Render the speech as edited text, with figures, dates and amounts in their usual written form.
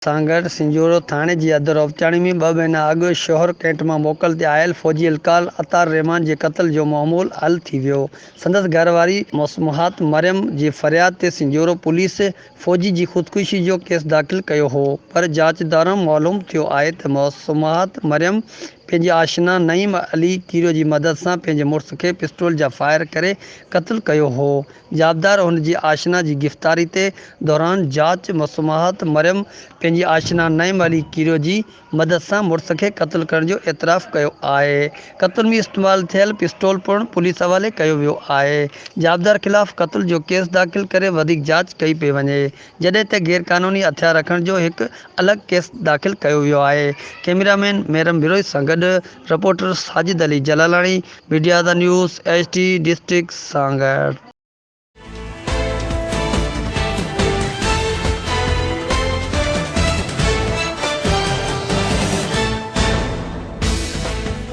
سانگهڙ، سنجهورو ٿاڻي جي حد روپچاڻي ۾ ٻه مهينا اڳ شهر ڪينٽ مان موڪل تي آيل فوجي اهلڪار عطا الرحمان جي قتل جو معمول حل ٿي ويو. سندس گهر واري مسمات مريم جي فرياد تي سنجهورو پوليس فوجي جي خودڪشي جو ڪيس داخل ڪيو هو پر جاچ دوران معلوم ٿيو آهي ته مسمات مريم پنهنجي آشنا نعيم علي ڪيريو جي مدد سان پنهنجي مڙس کي پسٽول جا فائر ڪري قتل ڪيو هو. جوابدار هن جي آشنا جي گرفتاري تي دوران جاچ مسمات مريم پنهنجي آشنا نعيم علي ڪيريو جي مدد سان مڙس کي قتل ڪرڻ جو اعتراف ڪيو آهي. قتل ۾ استعمال ٿيل پسٽول پڻ پوليس حوالي ڪيو ويو آهي. جوابدار خلاف قتل جو ڪيس داخل ڪري وڌيڪ جاچ ڪئي پئي وڃي. جڏهن ته غيرقانوني هٿيار رکڻ جو هڪ الڳ ڪيس داخل ڪيو ويو آهي. ڪئميرا مين محرم بروهي سان گڏ reporter Sajid Ali Jalalani, media the news, H T district Sanghar.